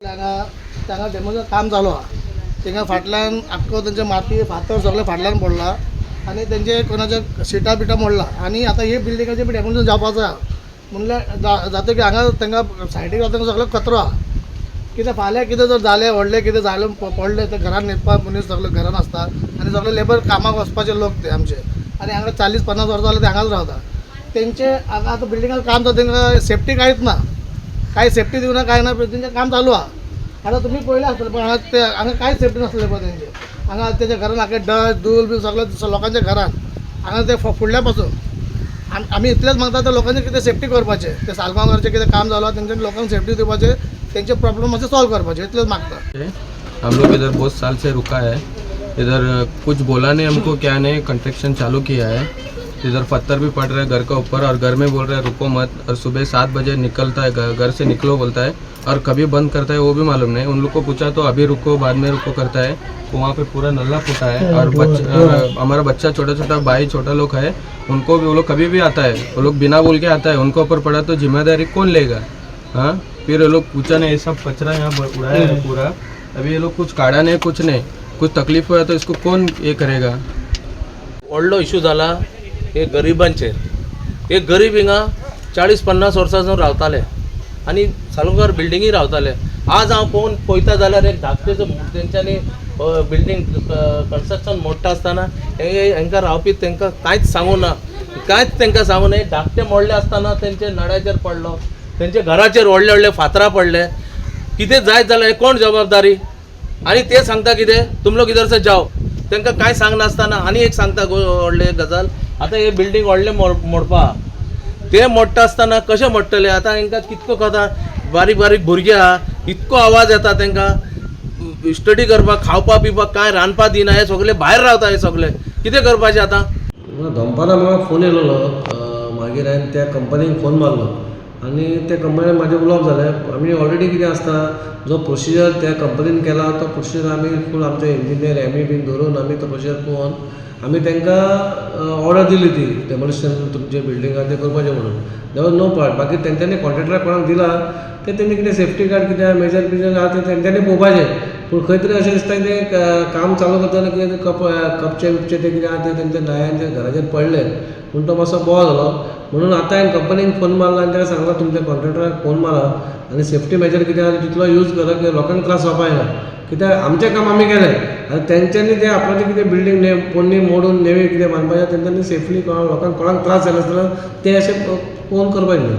हांगा तांगा डेमोचें काम चालू आहा. थिंगा फाटल्यान आख्खो तेंचे माती फातर सगळे फाटल्यान पडला आनी तेंचे कोणाचे सिटां बिटां मोडला आनी आतां हे बिल्डिंगाचें बी डेमोलिशन जावपाचो आहा. म्हणल्यार जातकीर हांगा तांकां सायडीक आतां सगळो कचरो आहा. कितें फाल्यां कितें जर जालें, व्हडलें कितें जालें, पडलें तर घरान न्हिदपाक मनीस सगळे घरान आसता आनी सगळे लेबर कामाक वचपाचे लोक ते आमचे. आनी हांगा 40-50 वर्सां जालें ते हांगाच रावता. तेंचे हांगा आतां बिल्डिंगाक काम जाता, तेंकां सेफ्टी कांयच ना, कांय सेफ्टी दिवना, कांय ना. तेंचें काम चालू आहा. आतां तुमी पळयलें आसतलें, पण हांगा ते हांगा कांयच सेफ्टी नासलें पळय तेंचें. हांगा तेच्या घरान आख्खें डस्ट धूल बी सगळें लोकांच्या घरान हांगा ते फुडल्या पासून आमी इतलेंच मागता, त्या लोकांनी कितें सेफ्टी करपाचें. ते सालगांवकाराचें कितें काम जालां, तेंच्यांनी लोकांक सेफ्टी दिवपाचें, तेंचे प्रॉब्लम मातशे सॉल्व करपाचे, इतलेंच मागता. हम लोग इधर बहुत साल से रुका है. इधर कुछ बोला नहीं हमको, क्या नहीं. कंस्ट्रक्शन चालू किया है. इधर पत्थर भी पड़ रहा है घर का ऊपर और घर में बोल रहे हैं रुको मत. और सुबह 7 बजे निकलता है, घर घर से निकलो बोलता है और कभी बंद करता है वो भी मालूम नहीं. उन लोग को पूछा तो अभी रुको, बाद में रुको करता है. तो वहाँ पे पूरा नल्ला फूटा है और बच्चा, और हमारा बच्चा, छोटा छोटा भाई, छोटा लोग है, उनको भी वो लोग कभी भी आता है, वो लोग बिना बोल के आता है. उनको ऊपर पड़ा तो जिम्मेदारी कौन लेगा? हाँ, फिर ये लोग पूछा नहीं. ये सब कचरा यहाँ उड़ाया है पूरा. अभी ये लोग कुछ काढ़ा नहीं, कुछ नहीं. कुछ तकलीफ हुआ तो इसको कौन ये करेगा? व्हडलो इशू जाला हे गरिबांचेर. हे गरीब हिंगा 40-50 वर्सां सावन रावताले आनी सालगांवकार बिल्डिंगी रावताले. आज हांव पळोवन पळयता जाल्यार एक धाकटेचो तेंच्यांनी बिल्डींग कन्स्ट्रक्शन मोडटा आसतना हे हेंकां रावपी तेंकां कांयच सांगू ना, कांयच तेंकां सांगू ना. हे धाकटे मोडले आसतना तेंचे नळ्याचेर पडलो, तेंच्या घराचेर व्हडले व्हडले फातरां पडले. कितें जायत जाल्यार हे कोण जबाबदारी? आनी ते सांगता कितें, तुम लोग इधर से जाओ. तांकां कांय सांगनासतना. आनी एक सांगता व्हडली एक गजाल, आतां हे बिल्डींग व्हडलें मोडपा, ते मोडटा आसतना कशें मोडटले? आतां हेंकां कितको कोता, बारीक बारीक भुरगीं आहा, इतको आवाज येता तांकां स्टडी करपाक, खावपा पिवपाक कांय रांदपा दिना. हे सगळे भायर रावता. हे सगळे कितें करपाचें आतां? दनपारां म्हाका फोन येयलेलो. मागीर हांवें त्या कंपनीक फोन मारलो आनी त्या कंपनीन म्हाजें उलोवप जालें. आमी ऑलरेडी कितें आसता, जो प्रोसिजर त्या कंपनीन केला तो प्रोसिजर आमी फूल आमचे इंजिनियर एम ई बीन धरून आमी तो प्रोसिजर पळोवन आमी तांकां ऑर्डर दिली ती डेमोलिशन तुमचे बिल्डिंगान तें करपाचें म्हणून. There was no part. मागीर तेंच्यांनी कॉन्ट्रेक्टराक कोणाक दिला तें तेणी कितें सेफ्टी गार्ड कितें मेजर बिजर आहा तें तेंच्यांनी पळोवपाचें. पूण खंय तरी अशें दिसता, तें काम चालू करतना कितें कप कपचे बिपचे ते कितें आहा ते तेंच्या नळ्यांचेर, घराचेर पडले पूण तो मातसो बोवाळ जालो. म्हणून आतां हांवें कंपनीक फोन मारला आनी ताका सांगलां, तुमच्या कॉन्ट्रेक्टराक फोन मारा आनी सेफ्टी मेजर कितें आहा तितलो यूज करा की लोकांक त्रास जावपा जायना. कित्याक आमचें काम आमी केलें आनी तेंच्यांनी तें आपणाचें कितें बिल्डींग पोन्नी मोडून नवी कितें बांदपाचें, तेंच्यांनी सेफली लोकांक कोणाक त्रास जायनासतना तें अशें पळोवन करपाक जाय.